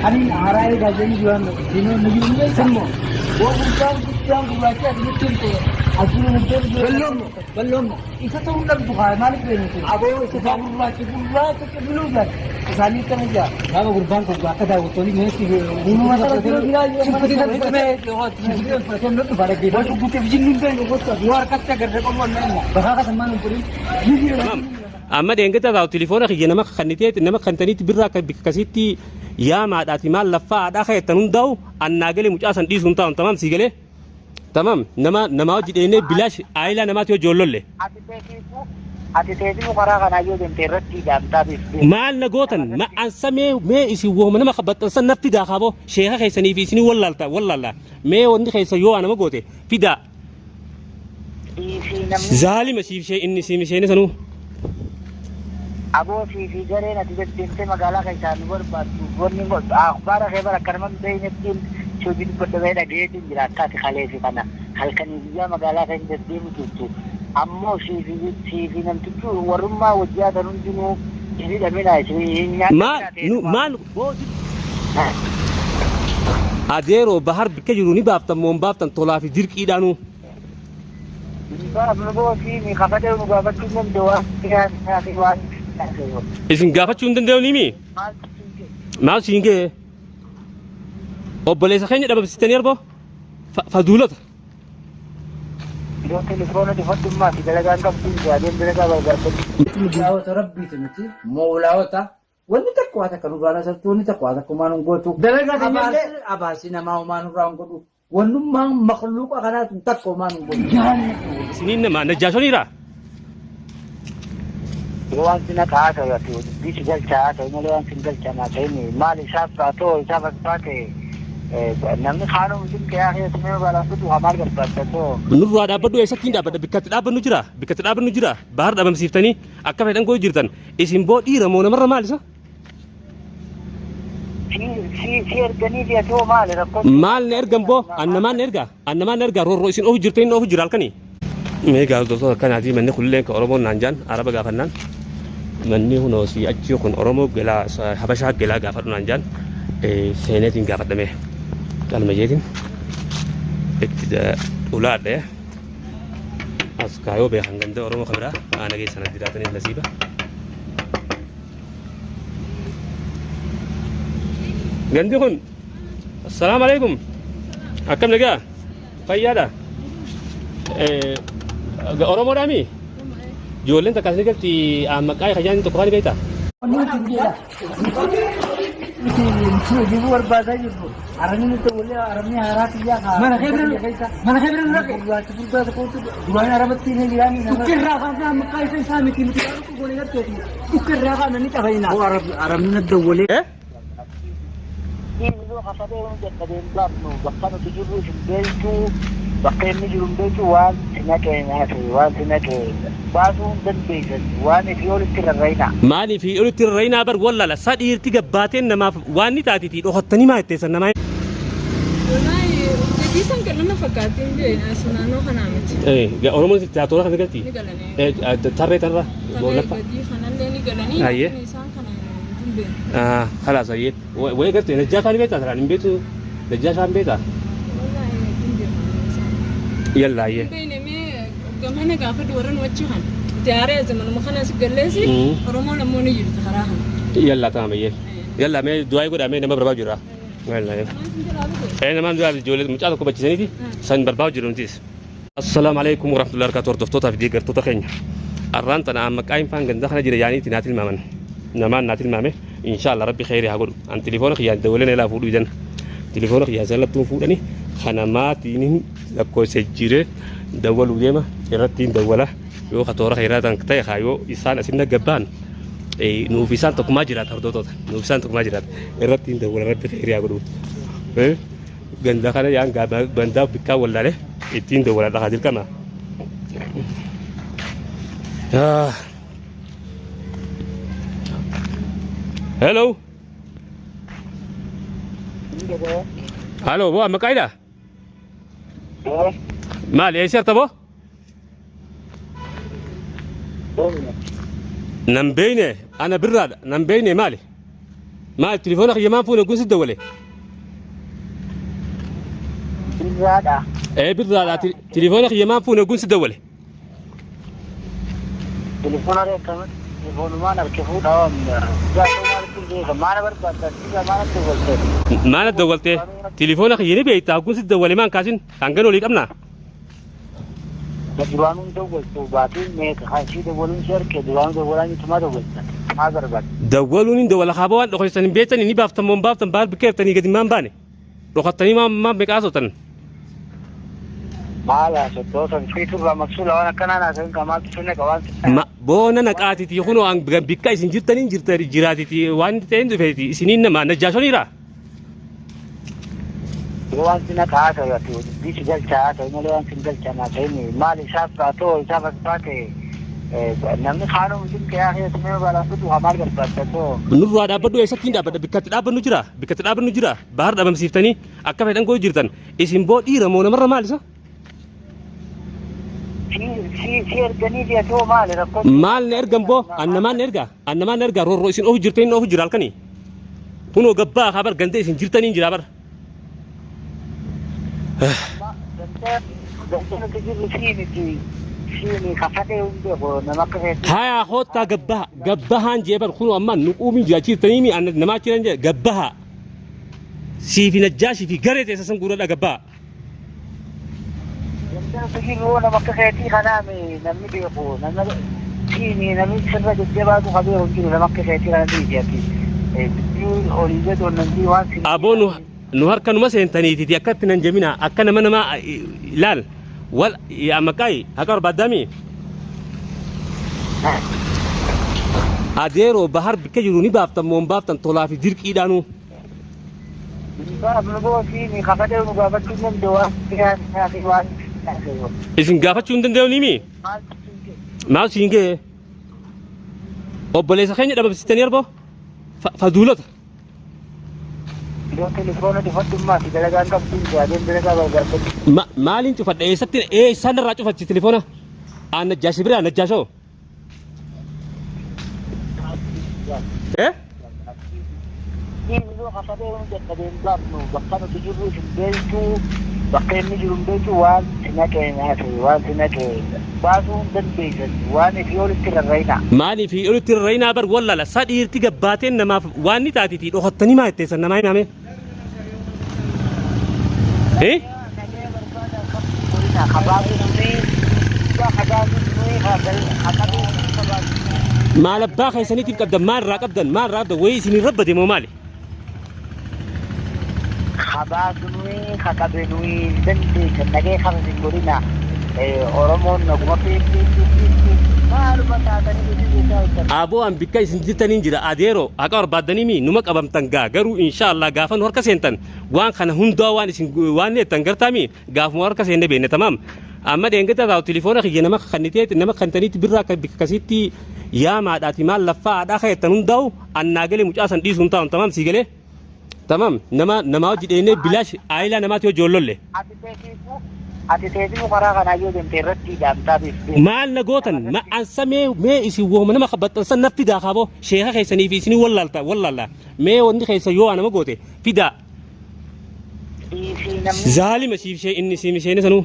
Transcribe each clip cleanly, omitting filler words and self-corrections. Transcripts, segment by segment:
Ani haaraa eegaa jenni duraan diinoo nu jiru beektan moo? Boo gurbaan guddaan gurraacha ati nutti himte asii nu deemu. Balloommo balloommo isa ta'uu dhabdu haa maaliif beeknu? Aboo isa ta'uu gurraacha gurraacha cibiluu jaan isaanii akkana jaa. Gaafa gurbaan kun akka daawwattoonni meessi uumama sana bira biraa yoo Amma deengata taa'u tilifoona kiyya nama kanniteeti nama kantaniitti birraa akka bikka kasitti yaamaadhaati maal laffaadhaa kajettan hundaa'u annaa galee mucaa san dhiisuun taa'u tamam sii galee tamam nama namaa hojii dheenee bilaash aayilaa namaati hojii ollolle. Ati teetiifuu ati teetiifuu karaa kanaa yoo deemte irratti hidhaamtaa beef beeku. Maal na gootan ma ansa mee mee isin wooma nama baxxansan na fidaa kaaboo sheeka keessanii fi isinii wallaalta wallaalla mee wanni keessa yoo nama goote fidaa. Dhiisii namni Zaalima siif ishee inni siif isheen sanuu. Aboo sii fi gareen ati deddeemtee magaalaa keessaa nu barbaaddu wanni akhbaara kee bara akka nama hin beeknettiin si hojii dubbadha bahee dhagayeetiin jira akka ati kalee fi kana halkanii guyyaa magaalaa keessa deddeemu turtu ammoo sii fi sii fi namtichi warrummaa wajji haatan hundinuu hin hidhaminaa isin hin Maal nyaadhaminaa nu teessumaa. maal adeeroo bahar bikka jiru ni baaftan moo hin baaftan tolaa fi dirqiidhaanuu. Baafnu boosii ni kafadee nu gaafachuu hin danda'u waan fi waan Isin gaafachuu hin danda'u ni mii? Maal siin ga'e? Obboleessa keenya dhabamsiistanii arboo? Faduulota. Yoo telefoona cufadhummaa fi dalagaan qabdu hin yaadeen dalagaa barbaadadhu. Mijaawota rabbiiti nuti moolaawota Wanni takka waa takka nurraa nasartu, wanni takka waa takka homaa nun gootu. Dalagaa teenya illee- Abaarsi abaarsi namaa homaa nurraa hin godhu. Wannummaan makluuqa kanaa tun takka homaa nun godhu. Isiniin nama najjaashoniira. Yoo waan si naqaa haa ta'u ati dubbii si galchaa haa ta'u malee waan si hin galchaan haa ta'in maal isaaf haa ta'u isaaf as baate namni kaanuu miti qe'aa keessa mee magaalaan fidu haa maal barbaadda too. Nurraa dhaabbadhu eessatti hin dhaabbadha bikka itti dhaabbannu jira bikka itti dhaabbannu jira bahar dhabamsiiftanii akka fedhan godhu jirtan Isin boo dhiira moo namarra maal isa? Si si si erganii fi ati hoo maali rakkoon? Maal na ergan boo? An namaan na ergaa? An namaan na ergaa? Roorroo isin ofu jirta inni ofu jira halkanii. Mee gaazexoota akkanaatii manni kunilleen kan Oromoon naan jaan Araba gaafannaan manni kunoo si achii kun Oromoo gelaa Habashaa gelaa gaafadhu naan jaan seeneetiin gaafadhamee qalma jeetiin itti ulaadhe. As kaayoo beekan ganda Oromoo kan biraa aana keessan as jiraataniif nasiiba. Gandi kun Assalaamu alaikum. Akkam nagaa? Fayyaadha? Oromoodhaa mii? Ijoolleen takka asii galti maqaa kajaan tokko faani beektaa? Nuti barbaadaa jirru. Arabni nuti walii arabni haaraa kiyyaa kaa. Mana kee bira mana kee bira naqe. Gurraacha furdaa tokkotti duraan arabatti hin jiraanni nama. Dhukke irraa kaafnaa maqaa isa isaa miti nuti gaafatu goone garteeti. Dhukke irraa kaafna ni cafaynaa. Arabni natti wwalee. Eh? Dhiirri kafadee nu dadhabee hin baafnu bakka nuti jirru hin beektu bakka inni jiru hin beektu waan si naqee nyaate waan si naqee baasuu hin dandeessan waan ifii olitti rarra'ina. Maaliif olitti rarra'inaa bar wallala sa dhiirti gabbaateen namaaf waan ni taatiti dhokattanii maa jetteessan namaa. Wallaahi hojii san kan nama fakkaatti hin beekne as naannoo kanaa miti. Oromoon toora kana galti. Ni galanii. Tarree tanarra. Tarree gadii kanallee ni galanii. Ayyee. Isaan kana hin beekne. Kalaas ayyee. Wayii gartee najjaa isaanii beektaa saraan hin beektu najjaa isaan beektaa. Wallaahi hin beekne isaan. Yallaa ayyee. Hin beekne mee gamana gaafa warra nu achi kan. Itti haaree zamanuma kana si galleessi Oromoon ammoo ni jirti karaa kana. Yallaa tamam ayyee. Yallaa mee du'aa godhaa mee nama barbaadu jira. Yallaa ayyee. Ee namaan du'aa ijoollee mucaa tokko bachiisaniiti san barbaadu jiru nutis. Assalaamu alaikum warahmatullahi wabarakatuh hordoftootaa fi deeggartoota keenya. Arraan tana amma qaayim faan ganda kana jira yaaniiti naa tilmaaman. Namaan naa tilmaame inshaallah rabbi kheyri haa godhu. An tilifoona kiyyaan dawalee na ilaa fuudhuu didan. Tilifoona kiyyaan sallattuun fuudhani kana maatiin lakkoofsa jijjiiree dawwaluu deema irrattiin dawwala yoo ka toora kheyraa tan ta'e haa yoo isaan asin gabbaan nuuf isaan tokkummaa jiraata hordoftoota nuuf isaan tokkummaa jiraata irrattiin dawwala rabbi kheyri haa godhu. Ganda kana yaan gandaa bikkaa wallaale ittiin dawwaladha haa dirqama. Hello. Hello, bo amma qaida? Maal eessa jirta bo? Nan beeyne ana birraadha nan beeyne maali? Maal telefoona kiyya maan fuune gunsi dawwale? Birraadha. Ee birraadha telefoona kiyya maan fuune gunsi dawwale? Telefoona reekkamatti telefoonumaan harki fuudhaa waan gaafii maalitti beeka maana barbaadda maana dawwaltee. Maana dawwaltee telefoona kiyya ni beektaa gunsi dawwale maan kaasin hangan olii qabnaa? Duraanuu dawwaltu baatiin meeqa kan ishii dawwaluun si arge duraanuu dawwalaa miti maa dawwalta maal barbaadda. Dawwaluun hin dawwala kaaba waan dhokeessan hin beektanii ni baaftan moo hin baaftan baal bikkeeftanii gadi maan baane dhokattanii maan maan meeqaa sotan. Maal haasoftoota fiitu irraa maqsuula waan akkanaa haasofin kan maaltu sunne ka waan Ma boona naqaatiti kunoo an bikka isin jirtaniin jirta jiraatiti waan ta'een dhufeeti isiniin nama najjaashoniira. Yoo waan si naqaa ta'e ati dubbii si galchaa ta'e malee waan si hin galchaa naa ta'in maal isaaf haa ta'u isaaf as baate namni kaanuu mitin qe'aa keessa mee magaalaa fidu haa maal barbaadda too. Nurraa dhaabbadhu eessatti hin dhaabbadha bikkatti dhaabbannu jira bikkatti dhaabbannu jira bahar dhabamsiiftanii akka fedhan godhu jirtan isin boo dhiira moo namarra maal isa? Si si si erganii fi atoo maali rakkoon. Maal na ergan boo annamaan na erga annamaan na erga roorroo isin ofu jirtanii na ofu jira halkanii kunoo gabbaa haa bar ganda isin jirtanii jira bar. Ganda nuti jirru sii miti sii kafatee hundee nama akka keetti. Haya koottaa gabbaha gabbahaan jee bar kunoo amma nuquumiin jira jirtanii mi namaa jiran jee gabbaha siifi najjaashii fi garee teessa san guuradha gabbaha. Ganda nuti jirru nama akka keetii kanaami namni beeku nama siini namni sirra jajjabaatu ka beeku hin jiru nama akka keetii kana dhiisi ati. Dubbii olii gad onnantii waan si. Aboo nu nu harka numa seentaniititi akkatti nan jemina akka nama nama laal wal maqaayi haqa barbaaddaami. Adeeroo bahar bikka jiru ni baaftan moo hin baaftan tolaa fi dirqiidhaanuu. Isin gaafachuu hin danda'u ni maal siin ga'e obboleessa keenya dhabamsiistanii arboo faduulota. Maaliin cufadha eessatti eessaan irraa cufachi telefoona aan najjaashi biraa najjaashoo. Eh? Inni kafalee waan dadhabee hin baafnu bakka nuti jirru hin beektu bakka inni jiru hin beektu waan si naqee nyaate waan si naqee baasuu hin dandeessan waan ifii olitti rarra'ina. Maaliif olitti rarra'inaa bar wallala sa dhiirti gabbaateen namaaf waan ni taatiti dhokattanii maa jetteessan namaa himame. Eh? Maal abbaa keessaniitiif qabdan maal irraa qabdan maal irraa qabdan wayii isin hin rabbate moo maali? Kabaasnui kaqabenui dandeessan nagee kaba sin godhina Oromoon naguma maaluma taatanii hojii jechaa hojjetan. Aboo an bikka isin jirtaniin jira adeero haqa barbaaddanii mi numa qabamtan gaa garuu inshaallah gaafa nu harka seentan waan kana hundaa waan isin waan jettan gartaami gaafuma harka seenne beenne tamaam amma dheengata taa'u telefoona kiyya nama kannitee nama kantaniitti birraa akka bikka kasitti yaamaadhaati maal laffaadhaa ka jettan hundaa'u annaa galee mucaa san dhiisuun taa'u tamaam sii galee tamaam nama namaa hojii dheenee bilaash aayilaa namaati hojii ollolle. Ati teetifu karaa kanaa yoo deemte irratti hidhamtaa beektu. Maal na gootan ma ansa mee mee isin wooma nama baxxansan na fidaa kaaboo sheeka keessanii fi isinii wallaalta wallaalla mee wanni keessa yoo nama goote fidaa. Siifii namni Zaalima siif ishee inni siif isheen sanuu.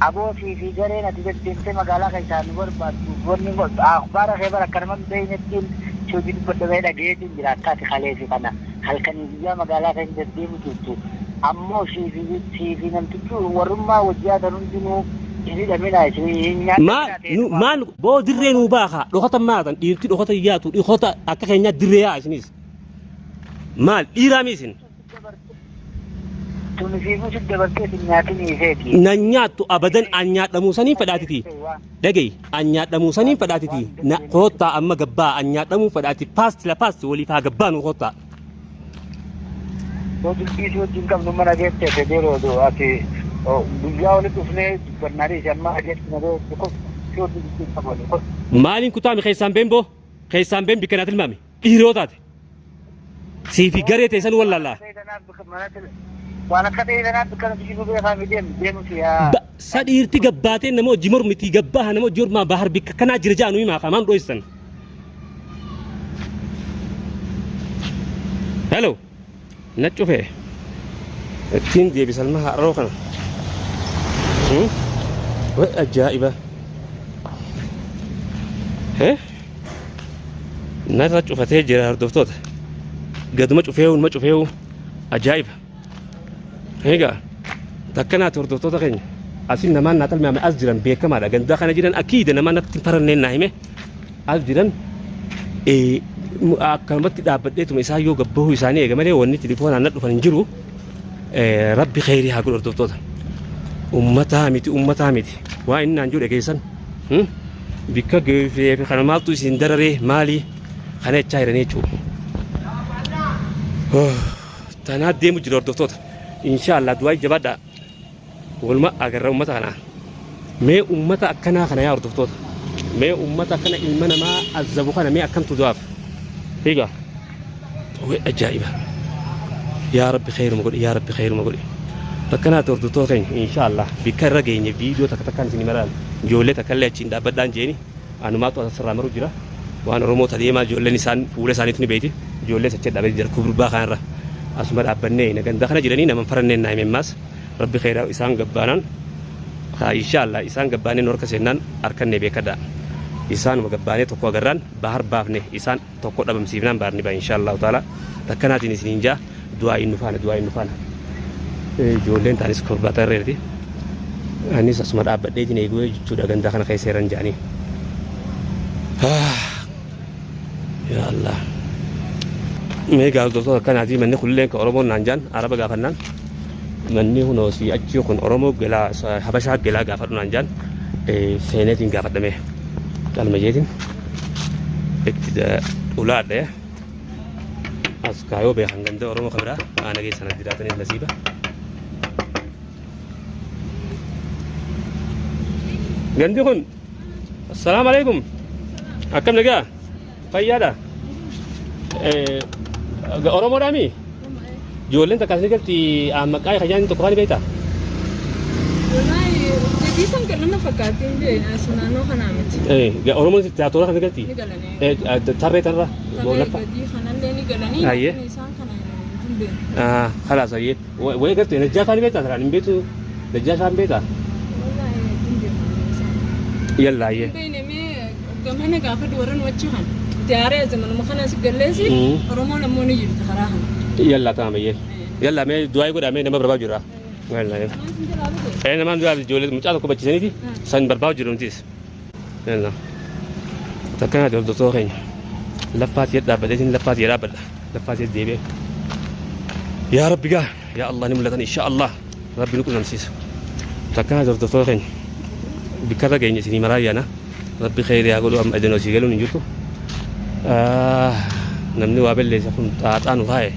Aboo siifii gareen ati deddeemtee magaalaa keessaa nu barbaaddu wanni akhbaara kee bara akka nama hin beeknettiin si hojii dubbadhamee dhageetiin jira akka ati kalee fi kana halkanii guyyaa magaalaa keessa deddeemu turtu ammoo siifii siifii namtichi warrummaa wajjii haatan hundinuu hin hidhamina isin hin Maal nyaanna nu maal boo dirree nuu baaka dhokata maatan dhiirti dhokata yaatu dhokata akka keenyaa dirree yaa isinis. Maal dhiiraa mi isin? Tuni siifuu si dabartee isin nyaatinii feeti. Nan nyaattu abadan an nyaadhamuu saniin fedhaatiti. Dhaga'i an nyaadhamuu saniin fedhaatiti. Na koottaa amma gabbaa an nyaadhamuu fedhaati paasti la paasti waliif haa gabbaa nu koottaa. Yoo dubbii si wajjin qabnu mana geette federoo ati guyyaa walitti dhufnee dubbannaa dhiisi amma ajeetti na geette kun si wajjin dubbii qabu. Maaliin kutaami keessaan been boo keessaan been bikka naa tilmaami dhiiroo taate. Siifi garee teessan wallaallaa. Waan akka ta'e kanaaf bikka nuti jiru beekaa fi deemu deemu si yaa. Sa dhiirti gabbaateen nama hojii mormitii gabbaa nama hojii mormaa bahar bikka kanaa jira ja'a nuyi maakaa maan dho'istan. Hello. Na cufee. Ittiin deebisalma haroo kana. Way ajaa'iba. Narra cufatee jira hordoftoota. Gaduma cufeewu numa cufeewu ajaa'iba. Egaa takkanaati hordoftoota keenya. Asin namaan naa talmaame as jiran beekamaadha. Gandaa kana jiran akiida namaa natti hin faranneen naa hime. As jiran akkanumatti dhaabbadheetuma isaan yoo gabbahuu isaanii eega malee wanni tilifoonaan na dhufan hin jiru. Rabbi kheyrii haa godhu hordoftoota. Ummataa miti ummataa miti. Waa inni naan jedhu dhageessan. Bikka geeffee fi kana maaltu isin dararee maali kana jechaa jiranii jechuudha. Tanaa deemu jira hordoftoota. Inshaallah du'aa jabaadhaa. Waluma agarra ummata kanaa. Mee ummata akkanaa kana yaa hordoftoota. Mee ummata akkana ilma namaa azabu kana mee akkamtu du'aaf. Egaa. Way ajaa'iba. Yaa Rabbi kheyruma godhi yaa Rabbi kheyruma godhi. Takkanaati hordoftoota keenya inshaallah bikka irra geenye viidiyoo takka takkaan isin maraan ijoollee takka illee achiin dhaabbadhaan jeeni anumaatu asirraa maru jira. Waan Oromoo ta deemaa ijoolleen isaan fuula isaaniitu ni beeyti. Ijoollee sachee dhaabbatee jira kuburbaa kanarra asuma dhaabbannee ganda kana jiranii nama faranneen naa himemmaas Rabbi kheyraa isaan gabbaanaan haa inshaallah isaan gabbaanee nu harka seennaan harkannee beekadha. Isaanuma gabbaanee tokko agarraan bahar baafne isaan tokko dhabamsiifnaan bahar ni ba'a inshaallahu taala. Takkanaatiin isiniin jaa du'aa'iin nu faana du'aa'iin nu faana. Ijoolleen taanis korbaa tarreerti. Anis asuma dhaabbadheetiin eeguu jechuudha ganda kana keessa jiran jaanii. Yaa Allah. Mee gaazexoota akkanaatii manni kunillee kan Oromoon naan jaan Araba gaafannaan manni kunoo si achii kun Oromoo gelaa Habashaa gelaa gaafadhu naan jaan seeneetiin gaafadhame qalma jeetiin itti ulaadhe as kaayoo beekan ganda Oromoo kan biraa aana keessan jiraataniif nasiiba. Gandi kun Assalaamu alaikum. Akkam nagaa? Fayyaadha? Oromoodhaa mi? Ijoolleen takka asni galti maqaa kayyaan tokko faani beektaa? Wallahi jedhii san kan nama fakkaatti hin beekne as naannoo kanaa miti. Oromoon tiyaatoora kana galti? Ni galanii. Tarree tanarra. Tarree gadii kanallee ni galanii. Ayyee. Isaan kana hin beekne. Kalaas ayyee. Wayi gartee najjaa faani beektaa saraan hin beektu najjaa isaan beektaa? Wallahi hin beekne isaan. Yallaa ayyee. Hin beekne mee gamana gaafadhu warra nu achi kan. Itti haaree zamanuma kana si galleessi Oromoon ammoo ni jirti karaa kana. Yallaa tamam ayyee. Yallaa mee du'aa godhaa mee nama barbaadu jira. Yallaa. Ee namaan du'aa ijoollee mucaa tokko bachiisaniiti san barbaadu jiru nutis. Yallaa. Takkanaa hordoftoota keenya. Laffaati dhaabbateetiin laffaati dhaabbadha. Laffaati deebi'ee. Yaa Rabbi gaa yaa Allah ni mul'atan insha Allah Rabbi nu qunnamsiisa. Takkanaa hordoftoota keenya. Bikka irra geenye isinii maraa yaana. Rabbi kheyrii haa godhu amma idanoo sii galuun hin jirtu. Namni waa balleessa kun xaaxaa nu kaa'e.